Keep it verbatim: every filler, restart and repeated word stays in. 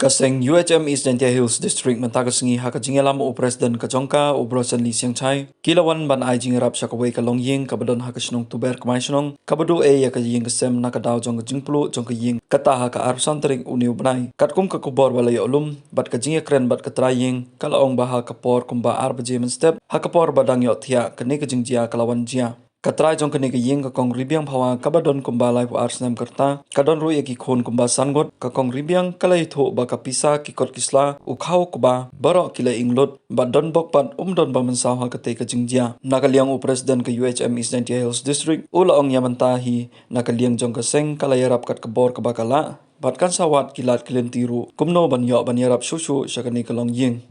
Ka seng U H M East Jaintia Hills District mynta ka sngi ha ka jingïalam u President ka jong ka, u Brochenli Siangshai, ki la wan ban ai jingïarap sha kawei ka longïing kaba don ha ka shnong Tuber Kmai Shnong, kaba duh ei ïa ka ïing ka sem na ka daw jong ka jingpluh jong ka ïing kata ha ka arphew san tarik une u bnai. Katkum ka khubor ba la ïoh lum bad ka jingïakren bad ka trai ïing, ka la ong ba ha ka por kumba ar baje mynstep, ha ka por ba dang ïohthiah, kane ka jingjia ka la wan jia. Ka trai jong kane ka ïing, ka Kong Ribiang Phawa, kaba don kumba laiphew ar snem ka rta, ka don ruh ïa ki khun kumba san ngut. Ka Kong Ribiang ka la ïathuh ba ka pisa, ki kot ki sla, u khaw u kba, baroh ki la ing lut, bad don bok pat um don ba mynsaw ha katei ka jingjia. Na ka liang u President ka U H M East Jaintia Hills District, u la ong ïa mynta hi, na ka liang jong ka seng ka la ïarap kat ka bor kaba ka lah, bad kan sa wad ki lad ki lynti ruh kumno ban ïoh ban ïarap shuh shuh sha kane ka longïing.